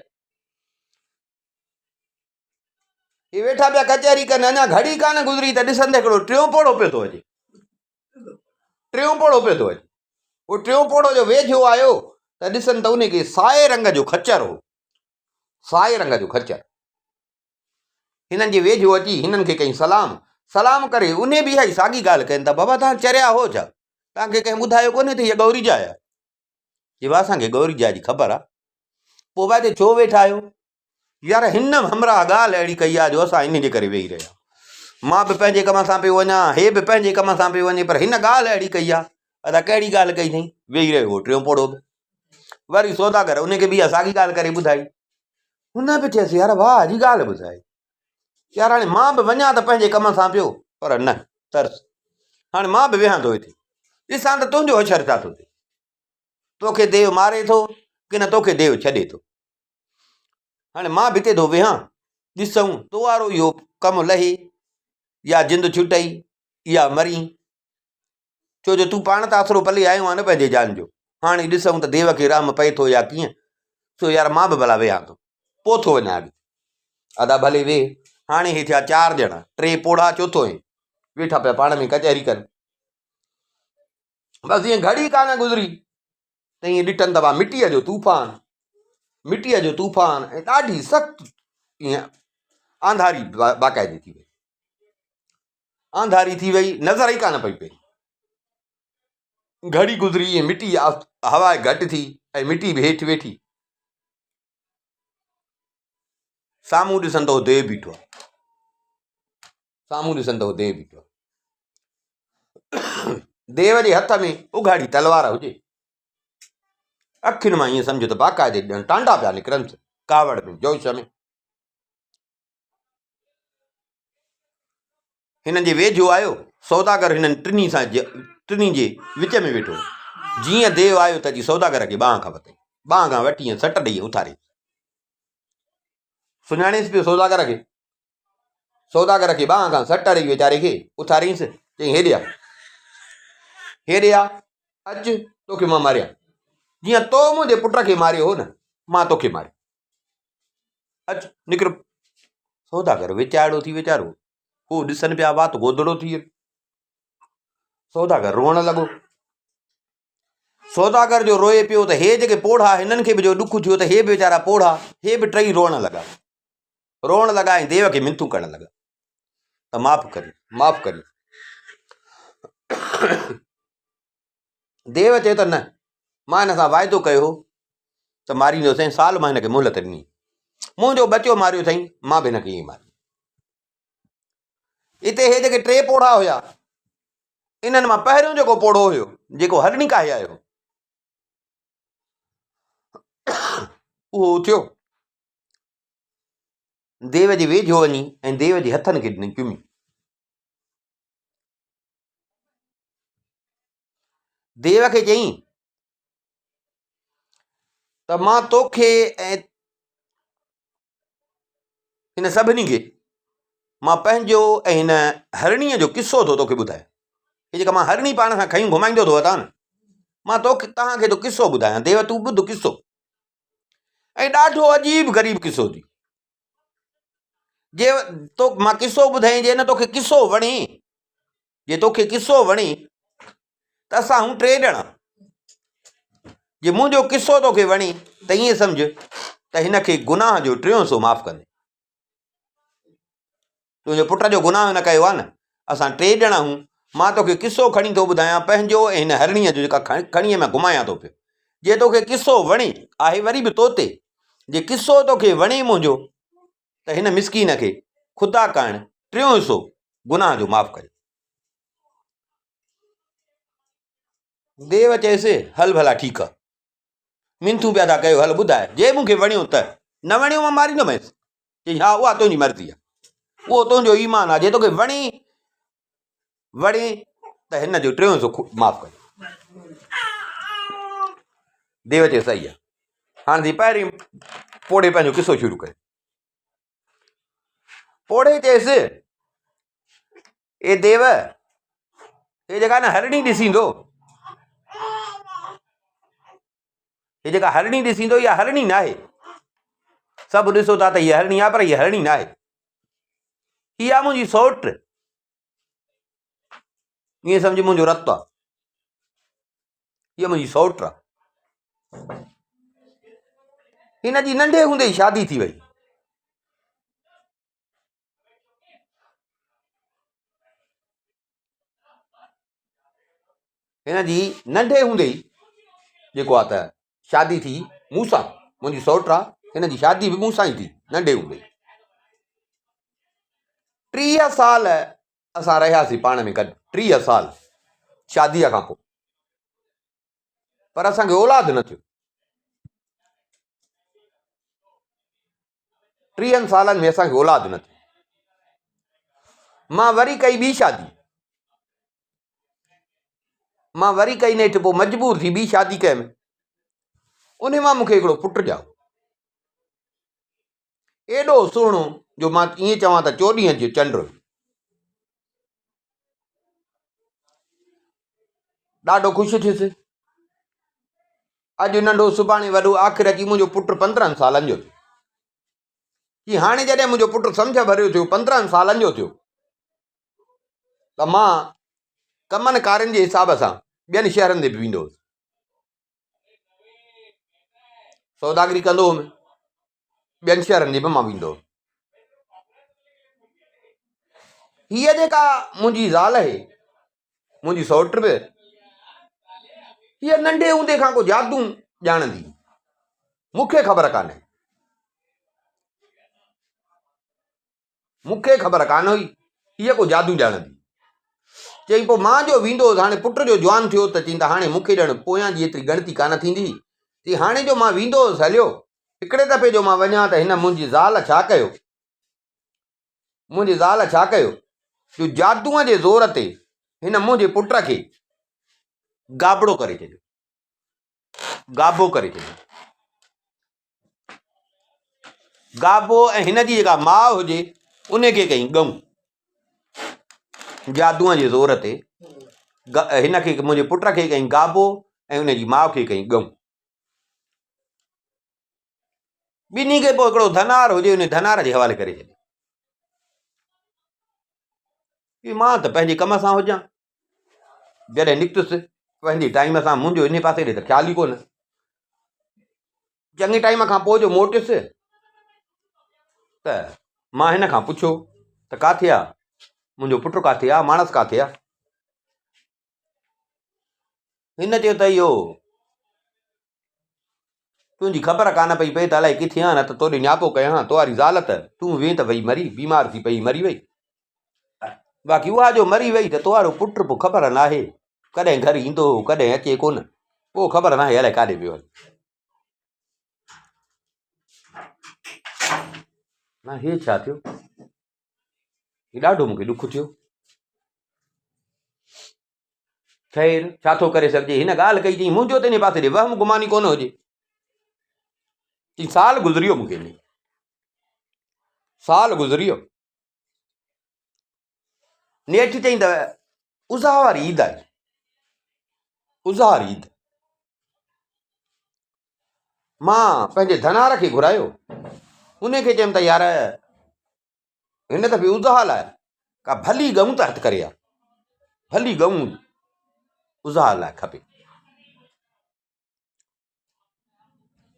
هي ويٺا پيا ڪچهري ڪن اڃا گهڙي ڪانه گذري ته ڏسن ته هڪڙو ٽيون پوڙهو پيو ٿو اچي ٽيون پوڙهو پيو ٿو اچي اهو ٽيون پوڙهو جو ويجهو آيو ته ڏسن ته ان کي سائي رنگ جو خچر هو سائي رنگ جو خچر هنن جي ويجهو اچي هنن کي ڪيائين سلام. سلام ڪري انهي به اها ئي ساڳي ڳالهه ڪين ته بابا توهان چريا هو ڇا؟ توهان کي ڪنهن ٻڌايو ڪونهي ته هيء ڳوري جاء آهي؟ چي بابا اسان کي ڳوري جاء جي خبر آهي. پوء بابا هتي ڇو ويٺا آهيو؟ يار هن همراهه ڳالهه اهڙي ڪئي آهي جو اسان انهي جي ڪري ويهي رهيا آهيون. مان به پنهنجي ڪم سان پيو وڃان، هي به پنهنجي ڪم سان پيو وڃي پر هن ڳالهه اهڙي ڪئي آهي. ادا ڪهڙي ڳالهه ڪئي اٿئي؟ ويهي رهيو هو ٽيون پوڙهو به. وري سوداگر انهي کي به اها ساڳي ڳالهه ڪري ٻڌائي. هن به چيس يار واهه جي ڳالهه ٻڌائي. يار هاڻي مان به وڃان ته پنهنجي ڪم سان پيو پر نه ترس هاڻي مان به ويهان ٿو هتي ڏسان ته تنهنجو حشر ڇا ٿو ٿئي. توکي ديو ماري ٿو ڪي نه توکي ديو ڇڏي ٿو. هاڻي مان به هتي ٿو ويهان ڏسون تو وارو اهو ڪم لهي يا جند ڇٽئي يا مرين. ڇو جو تون پاڻ ته آسرو پلي آيو آهين نه پنهنجي جان جو. هاڻي ڏسون ته ديو کي رحم پئي ٿو يا ڪيئن. سو يار مان به ڀلا ويهان ٿو. پوء ٿو وڃان اڳتي. ادا ڀلي ويهه. هاڻي هي ٿيا چار ڄڻا. ٽي پوڙها چوٿون هي. ويٺا پيا پاڻ ۾ ڪچهري ڪن. بس ائين گهڙي ڪانه گذري ته ائين ڏٺن ته مٽيء جو طوفان، مٽيء جو طوفان ۽ ڏاڍي سخت ائين آنڌاري باقاعدي ٿي وئي. آنڌاري ٿي وئي، نظر ئي ڪانه پئي پئي. گهڙي گذري ۽ مٽي هوا گهٽ ٿي ۽ مٽي به هيٺ ويٺي. سامهون ڏسن ته هو ديو بيٺو آهي. سامهون ڏسن ته هو ديو بيٺو آهي. ديو جي هٿ ۾ اگهاڙي تلوار هجي. اکين مان ائين سمجهه ته باقاعدي ڄڻ ٽانڊا پيا نڪرنس، ڪاوڙ ۾، جوش ۾. هنن جي ويجهو آيو. سوداگر هنن ٽنهي سان ٽنهي جي وچ ۾ ويٺو. جيئن ديو آيو ته اچي سوداگر کي ٻانهن کان ورتائين. ٻانهن کان وٺي ۽ سٽ ڏيئي اٿاريس. سڃاڻيس پيو سوداگر کي. سوداگر کي ٻانهن کان سٽ ڏيئي ويچاري کي اٿارينس. چيائين هيڏي آ. هيڏي آ. اچ توکي مان ماريان. جيئن تو منهنجي پٽ کي ماريو هو نه، مان توکي ماريان. اچ نڪر. سوداگر ويچارو ٿي ويچارو. هو ڏسن پيا وات گودڙو ٿي ويو. سوداگر روئڻ لڳو. سوداگر جو روئي پيو ته هي جيڪي پوڙها هنن کي به جو ڏک ٿيو ته هي به ويچارا پوڙها هي به ٽئي روئڻ لڳا. روئڻ لڳا ۽ ديو کي منٿون ڪرڻ لڳا ته معاف ڪريو معاف ڪريو. ديو چيو ته نه مان هن سان واعدو ڪيو هو ته ماريندوسين سال مان هن کي مهلت ڏني منهنجو ٻچو ماريو اٿئي مان به هن کي ائين ماريو اتي هي جيڪي ٽي پوڙها هيا انهن مان پهريون جيڪو پوڙهو هيو جيڪو هرڻي ڪاهي آيو اهو اٿيو ديو جي ويجهو وڃي ۽ ديو جي هٿن کي ڏني چمي ديو کي چيائين ته مان توکي ۽ هن سڀني کي مان پنهنجو ۽ هن هرڻيء جو قصو ٿو توکي ٻڌايان هي جيڪا مان هرڻي پاڻ سان کنيون گهمائيندو ٿو وتان نه مان توکي توهان کي ٿو قصو ٻڌايان ديو تون ٻڌ قصو ۽ ڏاڍو عجيب غريب قصو ٿي جي تو مان قصو ٻڌائين جي نه توکي قصو وڻي جي توکي قصو وڻي ته اسان هون ٽي ڄڻا جي منهنجو قصو توکي وڻي ته ائين سمجھ ته هن کي گناهه جو ٽيون حصو معاف ڪندي تنهنجي پٽ جو گناهه هن ڪيو آهي نه اسان ٽي ڄڻا هون مان توکي قصو کڻي ٿو ٻڌايان پنهنجو ۽ هن هرڻيء جو جيڪا کڻي مان گهمايان ٿو پيو جي توکي قصو وڻي آهي وري به توتي جي قصو توکي وڻي منهنجو ته هن مسڪين کي خدا ڪارڻ ٽيون حصو گناهه جو معاف ڪري ديو چيس هل ڀلا ٺيڪ آ منٿون پيا ٿا ڪيو هل ٻڌاء جي مون کي وڻيو ته نه وڻيو مان ماريندومانس چيائين ها اها تنهنجي مرضي آهي اهو تنهنجو ايمان آهي جي توکي وڻي وڻي ته هن جو ٽيون حصو معاف ڪر ديو چيو صحيح آهي هاڻي ٿي پهرين پوڙهي پنهنجو قصو شروع ڪيو پوڙهي چيس اي ديو هي جيڪا نه هرڻي ڏسيندو هي جيڪا هرڻي ڏسيندو اها هرڻي ناهي سڀ ڏسو ٿا ته هيء هرڻي آهي پر هيء هرڻي ناهي هي آهي منهنجي سوٽ ائين سمجھ منهنجو رت آهي هيء منهنجي سوٽ آهي هن جي ننڍي هوندي ئي شادي ٿي وئي هن جي ننڍي هوندي ئي جيڪو آ ته شادي ٿي مون سان منهنجي سئوٽ آ هن جي شادي به مون سان ئي ٿي ننڍي هوندي 30 سال اسان رهياسين پاڻ ۾ گڏ 30 سال شاديء کان پوء پر اسان کي اولاد نه ٿيو. ٽيهن سالن ۾ اسان کي اولاد نه ٿيو. مان وري ڪئي ٻي شادي. مان وري ڪئي نيٺ پوء مجبور ٿي ٻي شادي ڪيم. ان مان مون کي هڪڙو پٽ ڄائو. ايڏو سهڻو جو مان ائين چوان ته چوڏهينء جو چنڊ هيو. ڏاڍو خوش ٿيس. اڄ ننڍو سڀاڻي وڏو آخر اچي منهنجو پٽ 15 سالن جو ٿيو. چي هاڻي جڏهن منهنجو پٽ سمجهه ڀريو ٿيو 15 سالن جو ٿيو ته مان ڪمن ڪارين جي حساب سان ٻين شهرن تي به ويندو هوس. سوداگري ڪندو هوم ٻين شهرن جي به مان ويندو هوم. هيء جيڪا منهنجي زال آهي منهنجي سئوٽ به هيء ننڍي هوندي کان ڪو جادو ڄاڻندي. مون کي خبر ڪانهي. مون کي خبر ڪانه هئي، هيء ڪو جادو ڄاڻندي. چيائين، پوء مان جو ويندو هوس، هاڻي پٽ جو جوان ٿيو ته چيائين ته هاڻي مون کي ڄڻ پويان جي ايتري ڳڻتي ڪانه ٿيندي. چيائين، هاڻي جو مان ويندو هوس هليو، هڪڙي دفعي جو مان وڃان ته هن منهنجي زال ڇا ڪيو؟ منهنجي زال ڇا ڪيو جو جادوء جي زور تي هن منهنجي پٽ کي گابڙو ڪري ڇڏيو. گابو ڪري ڇڏيو. گابو ۽ هن جي جيڪا ماء هجي ان کي ڪئين ڳئون. جادوء جي زور تي هن کي منهنجي پٽ کي ڪئين گابو ۽ ان جي ماء کي ڪئين ڳئون. ٻنهي کي پوء هڪڙو ڌنار هجي ان ڌنار جي حوالي ڪري ڇڏي. مان ته پنهنجي ڪم سان هجان. جڏهن نڪتس پنهنجي ٽائيم سان منهنجو ان پاسي ڏي ته خيال ئي ڪونه. چڱي ٽائيم کان پوء جو موٽيس ته مان هن کان پڇيو ته ڪاٿي آ منهنجو پٽ ڪاٿي آ ماڻس ڪاٿي آ؟ هن چيو ته اهو تنهنجي خبر ڪانه پئي پئي ته الائي ڪٿي آن نه ته توڏي نياپو ڪيان ها تواري زال ته تون وئين ته وئي مري بيمار ٿي پئي مري وئي باقي اها جو مري وئي ته توارو پٽ پوء خبر ناهي ڪڏهن گهر ايندو هو ڪڏهن اچي ڪونه پوء خبر ناهي الائي ڪاڏي ويو هلي نه هي ڇا ٿيو هي ڏاڍو مونکي ڏک ٿيو خير، ڇا ٿو ڪري سگهجي؟ هن ڳالهه ڪئي، چيائين، منهنجو ته انهيء پاسي ڏي وهم گمان ئي ڪونه هجي. چيائين، سال گذري ويو مون کي انهيء. سال گذري ويو. نيٺ چيائين ته اضحيٰ واري عيد آئي. اضحيٰ واري عيد. مان پنهنجي ڌنار کي گهرايو. ان کي چيم ته يار هن دفعي اضحيٰ لاء ڪا ڀلي ڳئون ته هٿ ڪري آ. ڀلي ڳئون اضحيٰ لاء کپي.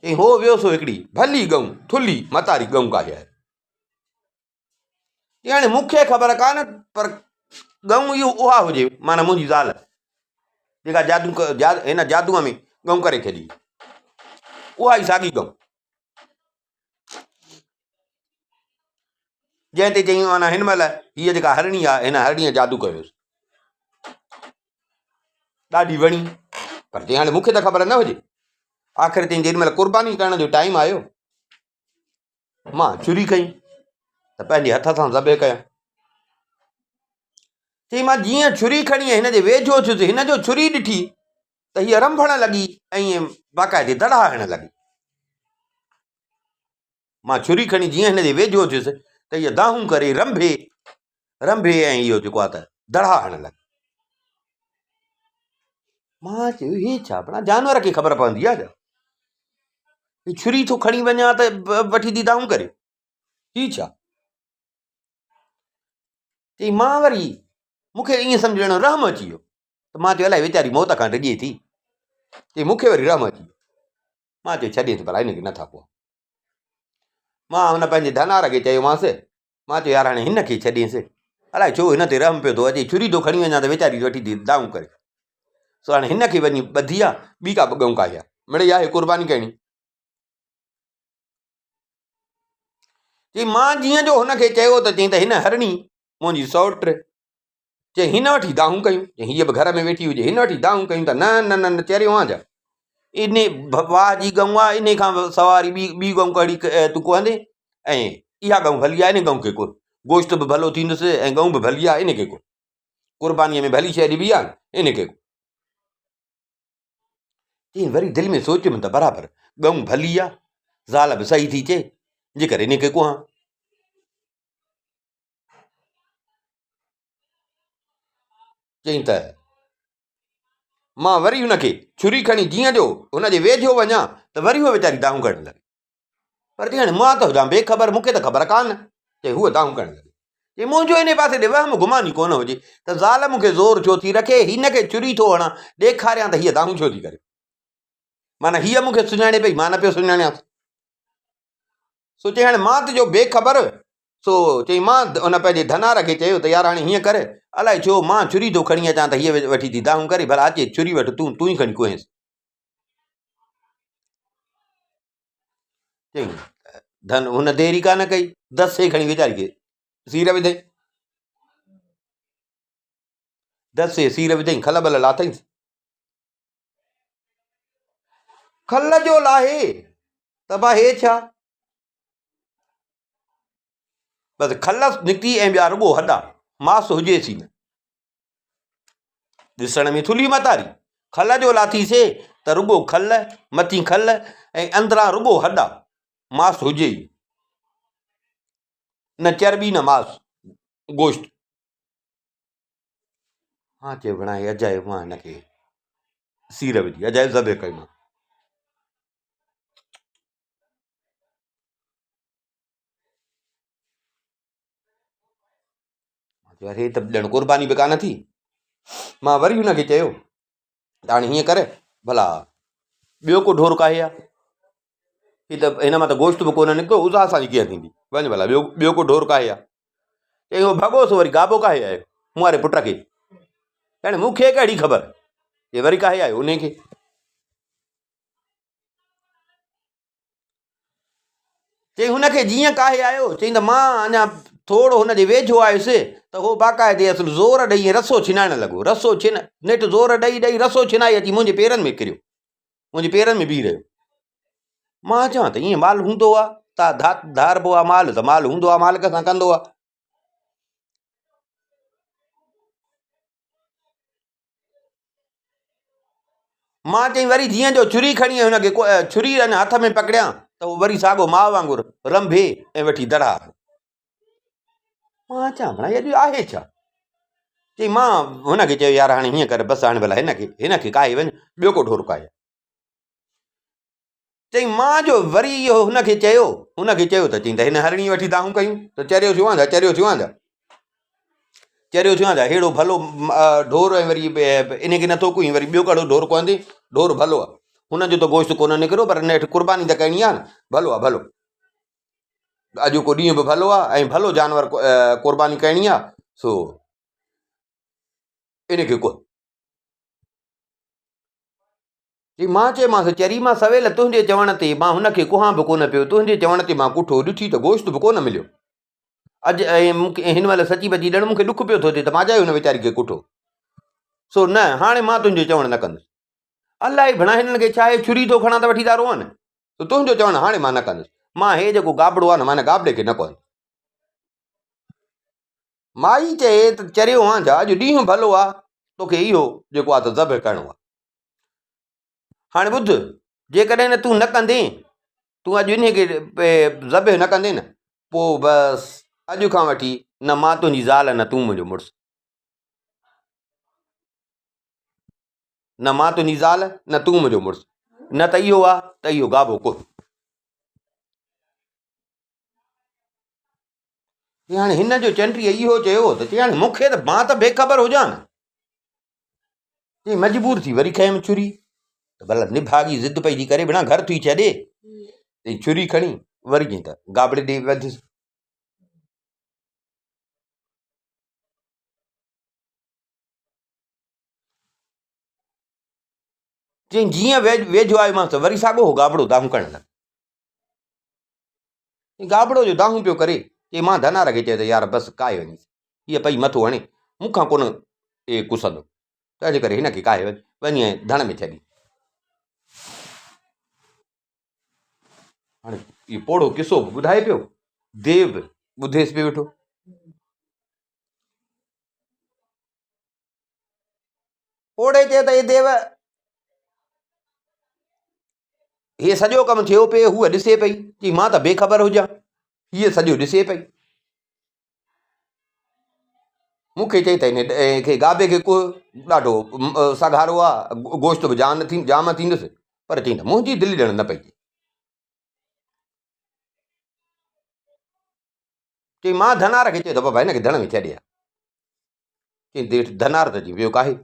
چئي هو ويو سو هڪڙي ڀلي ڳئون ٿلهي متاري ڳئون ڪاهي آيو. چئي هاڻي مون کي خبر ڪانه پر ڳئون اهو اها هجي معنيٰ منهنجي زال جيڪا جادو هن جادوء ۾ ڳئون ڪري ڇڏي اها ئي ساڳي ڳئون. جنهن تي چيائين معنيٰ هن مهل هيء جيڪا هرڻي آهي هن هرڻيء جادو ڪيوس. ڏاڍي وڻي پر چيائين هاڻي مون کي ته خبر نه هجي. آخر چيائين جيڏي مهل قرباني ڪرڻ جو ٽائيم آيو مان ڇري کنئي ته پنهنجي هٿ سان ذبح ڪيان. چيائين مان جيئن ڇري کڻي هن جي ويجهو ٿيس هن جو ڇري ڏٺي ته هيء رنڀڻ لڳي ۽ باقاعدي دڙها هڻڻ لڳي. مان ڇري کڻي جيئن هن جي ويجهو ٿيس ته هيء دانهون ڪري رنڀي رنڀي ۽ اهو جيڪو آهي ته دڙها هڻڻ لڳي. مان چيو هي ڇا بڻا جانور کي خبر پوندي آهي ڇا؟ هي ڇري ٿو کڻي وڃان ته وٺي ٿي دانهون ڪري. هي ڇا؟ چئي مان وري مون کي ائين سمجهڻ رحم اچي ويو. ته مان چيو الائي ويچاري موت کان ڊڄي ٿي. چي مون کي وري رحم اچي ويو. مان چيو ڇڏيس ڀلا هن کي نٿا پوان. مان هن پنهنجي ڌنار کي چيومانس، مان چيو يار هاڻي هن کي ڇڏيس. الائي ڇو هن تي رحم پيو ٿو اچي، ڇري ٿو کڻي وڃان ته ويچاري وٺي ٿي دانهون ڪري. سو هاڻي هن کي وڃي ٻڌي آ، ٻي ڪا به ڳئون ڪاهي آ. مڙئي آهي قرباني ڪرڻي. چي مان جيئن جو هن کي چيو ته چيائين ته هن هرڻي منهنجي سئوٽ چي هن وٺي دانهون ڪيون، چي هيء به گهر ۾ ويٺي هجي، هن وٺي دانهون ڪيون ته نه نه نه نه چريو آن ڇا؟ انهي واهه جي ڳئون آ، انهي کان سواري ٻي ٻي ڳئون ڪهڙي تون ڪوهندين؟ ۽ اها ڳئون ڀلي آ، انهي ڳئون کي ڪوهه. گوشت به ڀلو ٿيندس ۽ ڳئون به ڀلي آ، انهي کي ڪوهه. قربانيء ۾ ڀلي شيء ڏبي آ نه، انهي کي ڪوهه. چيائين وري دل ۾ سوچيم ته برابر ڳئون ڀلي آ، زال به صحيح ٿي چئي، جيڪر انهي کي ڪوهان. چيائين ته مان وري هن کي ڇري کڻي جيئن جو هن جي ويجهو وڃان ته وري هوء ويچاري دانهون ڪرڻ لڳي. پر چيائين هاڻي مان ته هجان بي خبر مون کي ته خبر ڪانه. چيائين هوء دانهون ڪرڻ لڳي. چيائين منهنجو انهي پاسي ڏي وهم گمان ئي ڪونه هجي ته زال مون کي زور ڇو ٿي رکي، هن کي ڇري ٿو هڻان، ڏيکاريان ته هيء دانهون ڇو ٿي ڪري. معنيٰ هيء مون کي سڃاڻي پئي، مان نه پيو سڃاڻيانس. سو چيائين هاڻي مان ته جو بي خبر سو چيائين مان ان پنهنجي ڌنار کي چيو ته يار هاڻي هيئن ڪر، الائي ڇو مان ڇري ٿو کڻي اچان ته هيء وٺي ٿي دانهون ڪري، ڀلا اچي ڇري وٺ تون، تون ئي کڻي ڪوهينس. چيائين ڌن هن دير ئي ڪانه ڪئي، دسي کڻي ويچاري کي سير وڌائين. دسي سير وڌائين، کل بل لاٿائينس. کل جو لاهي ته ڀا هي ڇا؟ بس کل نڪتي ۽ ٻيا رڳو هڏا، ماس هجيس ئي نه. ڏسڻ ۾ ٿلهي متاري، کل جو لاٿي سي ته رڳو کل، مٿين کل ۽ اندران رڳو هڏا، ماس هجي ئي نه چرٻي نه ماس، گوشت. ها چيو گهڻا هي اجايو مان هن کي سير وجهي اجايو ذبح ڪئي مان. هي ته ڄڻ قرباني به ڪانه ٿي. مان وري هن کي چيو ته هاڻي هيئن ڪر ڀلا ٻيو ڪو ڍور ڪاهي آ هي ته هن مان ته گوشت به ڪونه نڪتو اها اسان جي ڪيئن ٿيندي وڃ ڀلا ٻيو ٻيو ڪو ڍور ڪاهي آ چئي هو ڀڳو سو وري گابو ڪاهي آيو مون واري پٽ کي هاڻي مون کي ڪهڙي خبر هي وري ڪاهي آيو انهي کي چئي هن کي جيئن ڪاهي آيو، چئي ته مان اڃا ٿورو هن جي ويجهو آيس ته هو باقاعدي اصل زور ڏئي رسو ڇنائڻ لڳو. رسو ڇن نيٺ زور ڏئي ڏئي رسو ڇنائي اچي منهنجي پيرن ۾ ڪريو. منهنجي پيرن ۾ بيهي رهيو. مان چوان ته ائين مال هوندو آ، تا ڌاربو آ مال ته مال هوندو آ مالڪ سان ڪندو آ. مان چيائين وري جيئن جو ڇري کڻي هن کي ڇري اڃا هٿ ۾ پڪڙيان ته هو وري ساڳو ماء وانگر رنڀي ۽ وٺي دڙها هڻي. مان چيان ڀلا اڄ آهي ڇا؟ چيائين مان هن کي چيو يار هاڻي هيئن ڪر بس هاڻي ڀلا هن کي هن کي ڪاهي وڃ ٻيو ڪو ڍور ڪاهي. چيائين مان جو وري اهو هن کي چيو، هن کي چيو ته چيائين ته هن هرڻي وٺي دانهون ڪيون ته چريو ٿيو آهيان چريو ٿيو آهيان چريو ٿيو آهيان ههڙو ڀلو ڍور ۽ وري ان کي نٿو ڪوئين وري ٻيو ڪهڙو ڍور ڪوهندين ڍور ڀلو آهي هن جو ته گوشت ڪونه نڪرو پر نيٺ قرباني ته ڪرڻي آهي نه ڀلو آهي ڀلو اڄوڪو ڏينهن به ڀلو آهي ۽ ڀلو جانور قرباني ڪرڻي آهي سو ان کي ڪوهه چي مان چيومانس، چري مان سويل تنهنجي چوڻ تي مان هن کي ڪهان به ڪونه پيو، تنهنجي چوڻ تي مان ڪٺو، ڏٺي ته گوشت به ڪونه مليو. اڄ ۽ مون کي هن مهل سچي پچي ڄڻ مون کي ڏک پيو ٿو ٿئي ته مان چاهي هن ويچاري کي ڪٺو. سو نه، هاڻي مان تنهنجو چوڻ نه ڪندس. الائي ڀڻا هنن کي ڇا آهي، ڇري ٿو کڻان ته وٺي ٿا روئن. سو تنهنجو چوڻ هاڻي مان نه ڪندس. مان هي جيڪو گابڙو آهي نه، مان هن گابڙي کي نه ڪهندس. مائي چئي ته چريو آن ڇا، اڄ ڏينهن ڀلو آ، توکي اهو جيڪو آ ته ذبح ڪرڻو آ. هاڻي ٻڌ، جيڪڏهن نه تون نه ڪندين، تون اڄ انهيء کي ذبح نه ڪندين نه، پوء بس اڄ کان وٺي نه مان تنهنجي زال نه تون منهنجو مڙس. نه مان تنهنجي زال نه تون منهنجو مڙس. نه ته اهو آ ته اهو گابو ڪوهه. هاڻي هن جو چنڊيء اهو چيو ته چي هاڻي مون کي ته مان ته بي خبر هجان نه. چي مجبور ٿي وري کنيم ڇري ته ڀلا نڀاڳي ضد پئي ٿي ڪري بنا گهر ٿي ڇڏي. چي ڇري کڻي وري چي ته گابڙي ڏي وڌس. چي جيئن ويجهو آيومانس ته وري ساڳو هو گابڙو دانهون ڪرڻ لڳو. گابڙو جو دانهون پيو ڪري، چي مان ڌنار کي چيو ته يار بس ڪاهي وڃيس، هيء پئي مٿو هڻي، مون کان ڪونه ڪسندو، تنهنجي ڪري هن کي ڪاهي وڃ، وڃي ۽ ڌڻ ۾ ڇڏي. هاڻي اهو پوڙهو قصو به ٻڌائي پيو، ديو به ٻڌيس پيو ويٺو. پوڙهي چيو ته اي ديو! هي سڄو ڪم ٿيو پئي، هوء ڏسي پئي. چي مان ته بي خبر هجان، هيء سڄو ڏسي پئي. مون کي چئي ته هن کي گابي کي ڪوهه ڏاڍو سگهارو آ، گوشت به جام ٿيندس، پر چئي ته منهنجي دل ڄڻ نه پئي ٿئي. چي مان ڌنار کي چيو ته بابا هن کي ڌڻ ۾ ڇڏي آ. چي ڌنار ته اچي ويو ڪاهي.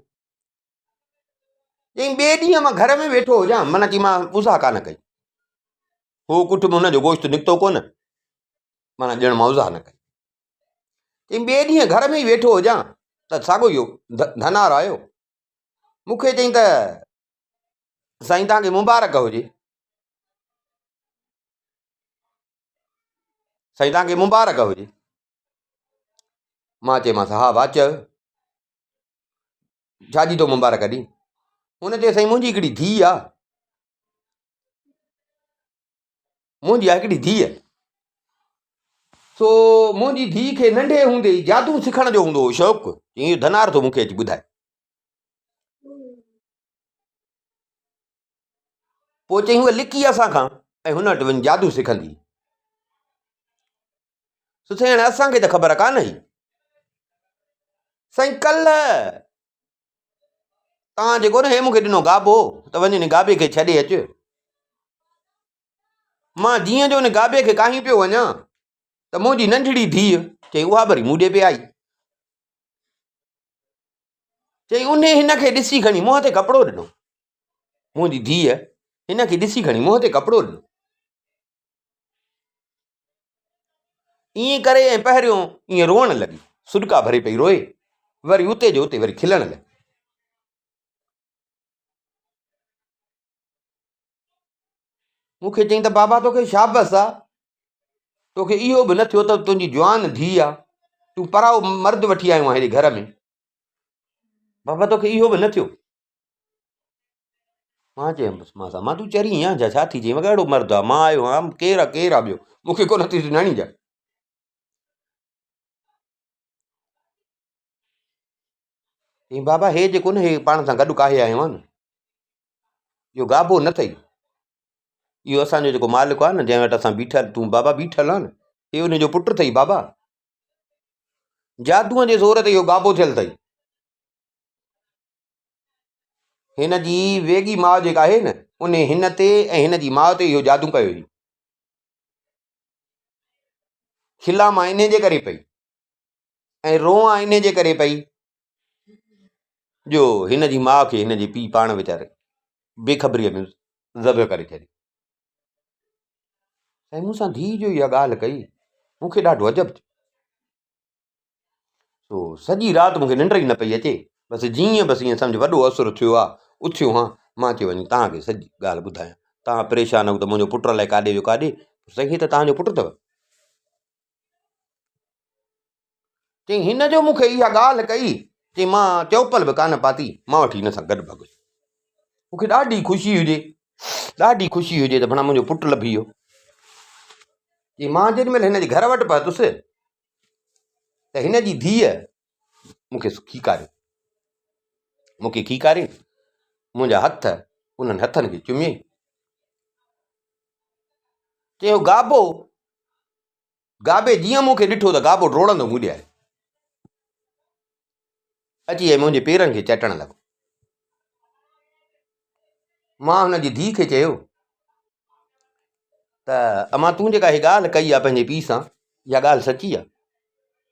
چيائين ٻئي ڏينهن مان گهر ۾ ويٺو هجان، معنيٰ چي مان اوزا ڪانه ڪئي. هو ڪٺ ۾ هن جو گوشت نڪتو ڪونه، معنيٰ ڄڻ مان اوزا نه ڪئي. چيائين ٻئي ڏينهن گهر ۾ ئي ويٺو هجان ته ساڳيو اهو ڌنار آيو، مون کي چيائين ته سائين توهان کي مبارڪ هجي. سائين توهان کي مبارڪ هجي. مان چيومانس ها ڀاء چئو ڇا جي ٿو مبارڪ ڏين؟ هن چيو سائين منهنجي هڪڙي ڌيء آ. منهنجي آ هڪڙي ڌيء. سو منهنجي ڌيء کي ننڍي هوندي ئي جادو سکڻ جو هوندو هو شوق. چيائين اهو ڌنار ٿو مون کي اچي ٻڌائي. پوء چيائين هوء لڪي اسان کان ۽ هن وٽ وڃي جادو سکندي. سو سائين هاڻي اسان کي ته خبر ڪانه هئي. سائين ڪلهه توهان جيڪو نه هي مون کي ڏنو گابو ته وڃ ان گابي کي ڇڏي اچ. مان جيئن جو ان گابي کي ڪاهي پيو وڃان ته منهنجي ننڍڙي ڌيء چيائين اها وري مون ڏي پئي آئي. چيائين انهي هن کي ڏسي کڻي منهن تي ڪپڙو ڏنو. منهنجي ڌيء هن کي ڏسي کڻي منهن تي ڪپڙو ڏنو. ائين ڪري ۽ پهريون ائين روئڻ لڳي، سڏڪا ڀري پئي روئي، وري اتي جو اتي وري کلڻ لڳي. مون کي چيائين ته بابا توکي شابس آ، توکي اهو به نه ٿيو ته تنهنجي جوان ڌيء آ، تون پرائو مرد وٺي آيو آهين هيڏي گهر ۾. بابا توکي اهو به نه ٿيو. مان چيم مانس امان تون چري آهين ڇا ڇا ٿي چئين اهڙو مرد آ مان آيو آهيان ڪير آ ڪير آ ٻيو مون کي ڪونه ٿي سڃاڻين ڇا. چيائين بابا هي جيڪو نه هي پاڻ سان گڏ ڪاهي آيو آهي نه اهو گابو نه اٿئي اهو اسانجو جيڪو مالڪ آهي نه جنهن وٽ اسان بيٺل تون بابا بيٺل آهي نه هي ان جو پٽ اٿئي بابا جادوء جي زور تي اهو گابو ٿيل اٿئي هن جي ويڳي ماء جيڪا آهي نه ان هن تي ۽ هن جي ماء تي اهو جادو ڪيو هئي. کلان مان انهي جي ڪري پئي ۽ روئان انهي جي ڪري پئي جو هن جي ماء کي هن جي پيء پاڻ ويچاري بي خبريء ۾ ذبح ڪري ڇڏيو. سائين مون سان ڌيء جو اها ڳالهه ڪئي مون کي ڏاڍو عجب ٿيو. سو سڄي رات مون کي ننڊ ئي نه پئي اچي. بس جيئن بس ائين سمجهه وڏو اسر ٿيو آ، اٿيو هان، مان چيو وڃي توهان کي سڄي ڳالهه ٻڌايان. توهان پريشان آهيو ته منهنجو پٽ الائي ڪاڏي ويو ڪاڏي. سائين هي ته توهان جو پٽ اٿو. چيائين هن جو مون کي اها ڳالهه ڪئي، چيائين مان چئوپل به ڪانه پاتي، مان وٺي هن سان گڏ ڀڳس. مون کي ڏاڍي خوشي هجي، ڏاڍي خوشي هجي ته ڀڻا منهنجو پٽ لڀي ويو. چيائين مان جيڏي مهل هن جي گهر وٽ پهتس ته هن جي ڌيء مون کي کيڪاريو. مون کي کيڪاري منهنجا هٿ انهن هٿن کي چميائين. چيو گابو، گابي جيئن مون کي ڏٺو ته گابو ڊوڙندو مون ڏي آيو. اچي ۽ منهنجي پيرن کي چٽڻ لڳو. مان هن جي ڌيء کي چيو ته امان تون جيڪا هي ڳالهه ڪئي آهي پنهنجي پيء سان اها ڳالهه سچي آهي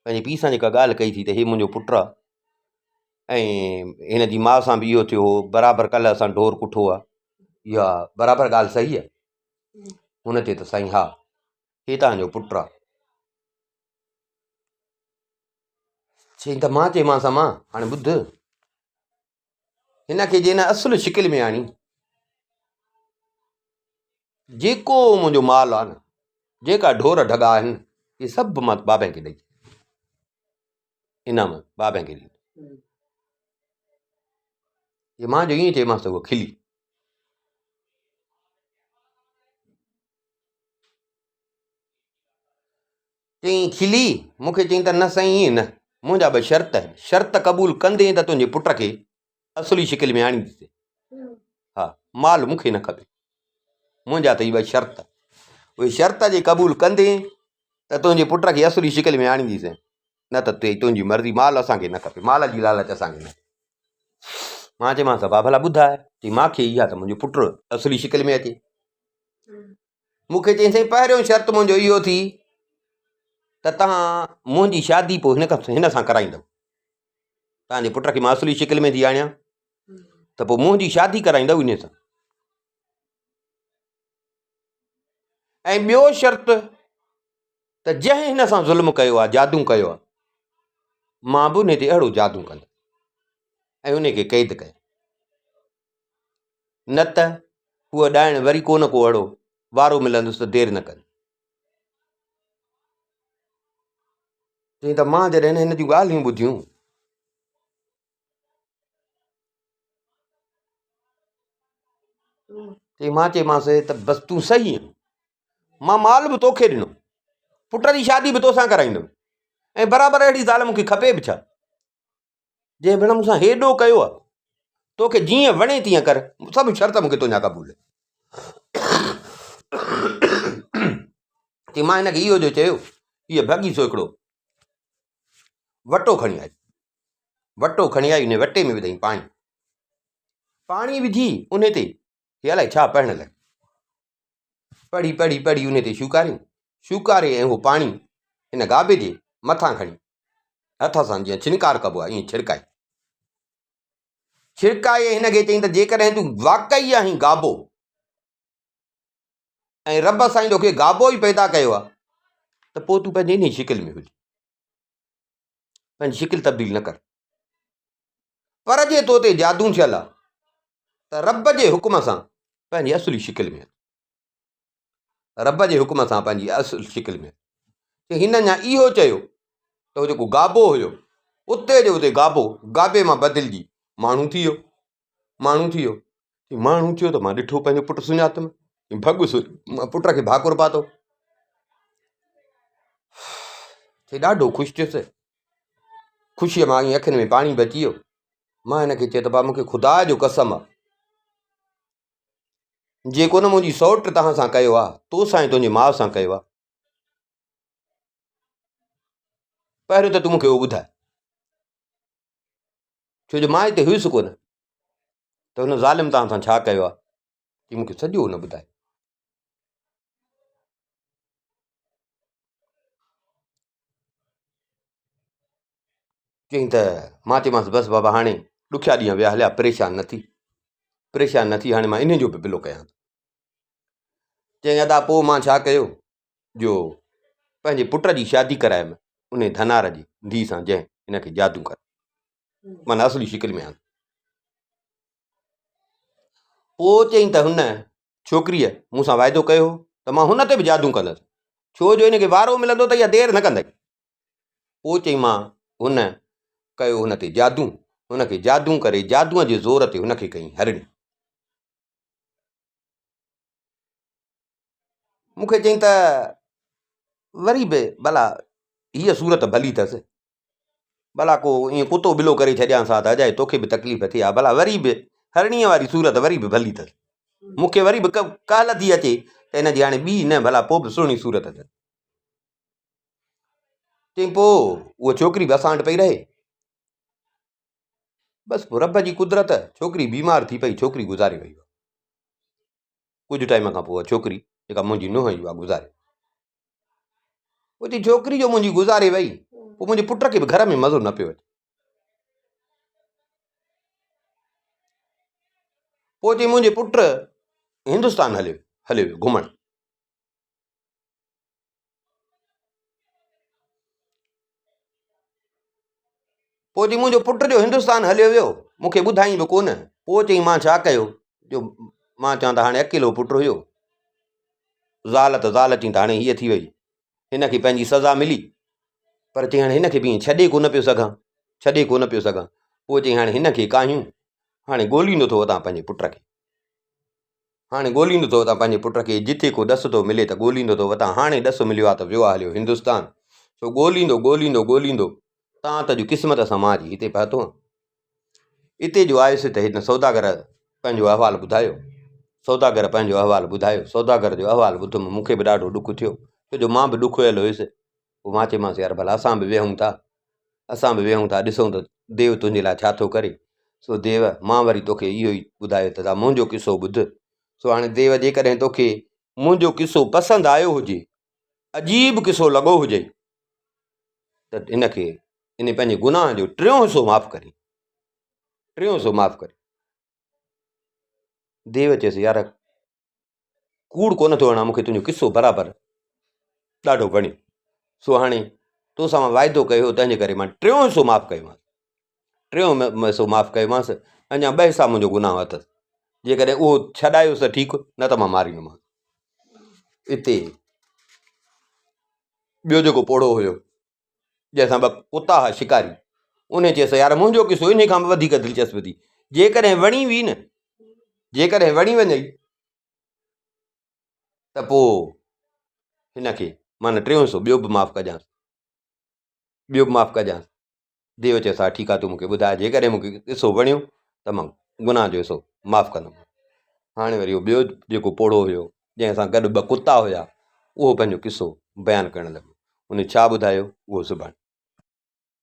پنهنجي پيء سان جيڪا ڳالهه ڪئي ٿي ته هي منهنجو پٽ آهي ۽ هن جي ماء سان به اهو ٿيو هو برابر ڪلهه اسان ڍور ڪٺو آهي اها برابر ڳالهه صحيح آهي هن چيو ته سائين ها هي توهان جو پٽ آهي چيائين ته مان چيومانس امان هاڻي ٻڌ هن کي جي نه اصل شڪل ۾ آڻي جيڪو منهنجو مال آهي نه جيڪا ڍور ڍڳا آهن اهي سڀ مان بابي کي ڏئي انعام بابي کي ڏيندو مان جو ائين چيومانس ته هوء کلي چيائين کلي مون کي چيائين ته نه سائين ائين نه، منهنجا ٻه شرط آهن، شرط قبول ڪندين ته تنهنجي پٽ کي اصلي شڪل ۾ آڻينديسين، ها مال مون کي نه کپي، منهنجا اٿئي ٻه شرط، اهي شرط جي قبول ڪندين ته تنهنجي پٽ کي اصلي شڪل ۾ آڻينديسين، نه ته تنهنجي مرضي مال اسان کي نه کپي، مال جي لالچ اسان کي نه. مان چيومانس ابا ڀلا ٻڌاء، چيائين مان کي اها ته منهنجو پٽ اصلي شڪل ۾ اچي. مون کي چيائين سائين پهريون شرط منهنجو اهو ٿي ته توهان منهنجي شادي پوء هن کان هن سان ڪرائيندؤ توهان جي پٽ کي مان اصلي شڪل ۾ ٿي آڻيان ته پوء منهنجي شادي ڪرائيندؤ ان سان ۽ ٻيو شرط ته جنهن هن سان ظلم ڪيو آهي جادو ڪيو آهي مان به ان تي اهڙو جادو ڪندس ۽ ان کي قيد ڪيان نه ته هوء ڏائڻ وري ڪو نه ڪو اهڙو وارو ملندس ته دير نه ڪندي. چيائين ته مان جڏهن هن جون ڳالهيون ٻڌيون چيائين مان چيومانس ته بس تون صحيح آهين مان مال به توکي ڏنو پٽ جي شادي به توسان ڪرائيندم ۽ برابر اهڙي زال مونکي کپي به ڇا جنهن ڀيڻ مون سان هيڏو ڪيو آهي توکي جيئن وڻي تيئن ڪر سڀ شرط مونکي تنهنجا قبول چي مان هن کي اهو جو چيو هيء ڀڳي سو هڪڙو وٽو کڻي آئي وٽو کڻي آئي ان وٽي ۾ وڌائين پاڻي پاڻي وجهي ان تي هي الائي ڇا پڙهڻ لڳي پڙهي پڙهي پڙهي ان تي شوڪاري شوڪاري ۽ اهو پاڻي هن گابي جي مٿان کڻي هٿ سان جيئن ڇنڪار ڪبو آهي ائين ڇڙڪائي ڇڙڪائي هن کي چئين ته جيڪڏهن تون واقعي آهين گابو ۽ رب سائين توکي گابو ئي پيدا ڪيو آهي ته پوء تون پنهنجي انهي شڪل ۾ هج پنهنجي شڪل تبديل نه ڪر پر جي تو تي جادو ٿيل آهي ته رب جي حڪم سان پنهنجي اصلي شڪل ۾ رب جي حڪم سان پنهنجي اصل شڪل ۾ هن اڃا اهو چيو ته هو جيڪو گابو هيو اتي جو اتي گابو گابي مان بدلجي ماڻهو ٿي ويو ماڻهو ٿي ويو ماڻهو ٿيو ته مان ڏٺو پنهنجو پٽ سڃاتم ڀڳس مان پٽ کي ڀاڪر پاتو چي ڏاڍو خوش ٿيس خوشيء مان ائين اکين ۾ پاڻي به اچي ويو مان هن کي چيو ته بابا مونکي خدا جو قسم آ جيڪو نه منهنجي سئوٽ توهان سان ڪيو آ تو سان ۽ تنهنجي ماء سان ڪيو آ پهريون ته تون مونکي اهو ٻڌاء ڇو جو مان هتي هيس ڪونه ته هن ظالم توهان سان ڇا ڪيو آهي هي مونکي سڄو نه ٻڌايو چيائين ته مان چيومانس بس بابا هاڻي ڏکيا ڏينهن ويا هليا پريشان نه ٿي پريشان نه ٿي هاڻي مان انهي جو به بلو ڪيان ٿو چيائين ادا پوء مان ڇا ڪيو جو پنهنجي پٽ جي شادي ڪرايم انهي ڌنار جي ڌيء سان جنهن هن کي جادو ڪري معنيٰ اصلي شڪل ۾ آندو. پوء چيائين ته هن ڇوڪريء مون سان واعدو ڪيو هو ته مان هن تي به جادو ڪندس ڇو جو هن کي وارو ملندو ته اها دير نه ڪندئي. پوء چيائين مان هن ڪيو هن تي جادو هن کي جادو ڪري جادوء جي زور تي هن کي ڪيائين هرڻي. مون کي چيائين ته وري به ڀلا هيء صورت ڀلي اٿس، ڀلا ڪو ائين ڪتو ٻلو ڪري ڇڏيانس ها ته اجائي توکي به تڪليف ٿئي ها، ڀلا وري به هرڻيء واري صورت وري به ڀلي اٿس. مون کي وري به ڪهل ٿي اچي ته هن جي هاڻي ٻي نه ڀلا پوء به سهڻي صورت اٿس. چيائين پوء اها ڇوڪري به اسان وٽ پئي رهي. بس پوء رب جي قدرت ڇوڪري بيمار ٿي پئي، ڇوڪري گذاري وئي. ڪجهه ٽائيم کان پوء ڇوڪري جيڪا منهنجي نونهن هئي اها گذاري پوء چي ڇوڪري جو منهنجي گذاري وئي پوء منهنجي پٽ کي به گهر ۾ مزو نه پيو اچي پوء چي منهنجي پٽ هندستان هليو هليو ويو گهمڻ پوء چي منهنجو پٽ جو هندستان هليو ويو مون کي ٻڌائين به ڪونه پوء چئي مان ڇا ڪيو جو مان چوان ته هاڻي اڪيلو پٽ هيو زال ته زال چئي ته هاڻي هيء ٿي وئي هن کي پنهنجي سزا ملي پر چئي هاڻي هن کي به ائين ڇڏي ڪونه پيو سگهان ڇڏي ڪونه پيو سگهان پوء چئي هاڻي هن کي ڪاهيون هاڻي ڳوليندو ٿو وتان پنهنجي پٽ کي هاڻي ڳوليندو ٿو وتان پنهنجي پٽ کي، جتي ڪو ڏس ٿو ملي ته ڳوليندو ٿو وتان، هاڻي ڏس مليو آ ته ويو آ هليو هندستان، سو ڳوليندو ڳوليندو ڳوليندو تان ته جو قسمت سان مان اچي هتي پهتو آن. اتي جو آيس ته هن سوداگر پنهنجو احوال ٻڌايو، سوداگر پنهنجو احوال ٻڌايو، سوداگر جو احوال ٻڌم مون کي به ڏاڍو ڏک ٿيو، ڇو جو مان به ڏکويل هيس، پوء مان چيومانس يار ڀلا اسان به ويهون ٿا، اسان به ويهون ٿا ڏسون ته ديو تنهنجي لاء ڇا ٿو ڪري. سو ديو مان وري توکي اهو ئي ٻڌايو ته منهنجو قصو ٻڌ. سو هاڻي ديو جيڪڏهن توکي منهنجو قصو پسند آيو هجي، عجيب قصو لڳو هجئي ته هن کي ان پنهنجي گناهه جو ٽيون حصو معاف ڪرين، ٽيون حصو معاف ڪرين. ديو چيس يار ڪوڙ ڪونه ٿو هڻان، مون کي تنهنجو قصو برابر ڏاڍو وڻيو، سو هاڻي تو سان مان واعدو ڪيو هو، تنهنجي ڪري مان ٽيون حصو معاف ڪيومانس، ٽيون حصو معاف ڪيومانس، اڃا ٻه حصا منهنجو گناهه اٿس، جيڪڏهن اهو ڇڏايوس ته ٺيڪ، نه ته مان ماريندومانس. اتي ٻيو جيڪو پوڙهو هيو. جنهن سان ٻه ڪتا هئا شڪاري، انهي چيس يار منهنجو قصو انهي کان به وڌيڪ دلچسپ ٿي، جيڪڏهن وڻي وئي نه، جيڪڏهن وڻي وڃئي ته پوء هن کي معنيٰ ٽيون حصو ٻيو به معاف ڪجانس، ٻيو به معاف ڪجانس. ديو چيس ها ٺيڪ آ تون مون کي ٻڌاء جيڪڏهن مون کي قصو وڻيو ته مان گناهه جو حصو معاف ڪندم. هاڻي وري اهو ٻيو جيڪو پوڙهو هيو جنهن سان گڏ ٻه ڪتا هيا اهو پنهنجو قصو بيان ڪرڻ لڳو. ان ڇا ٻڌايو اهو سڀاڻي.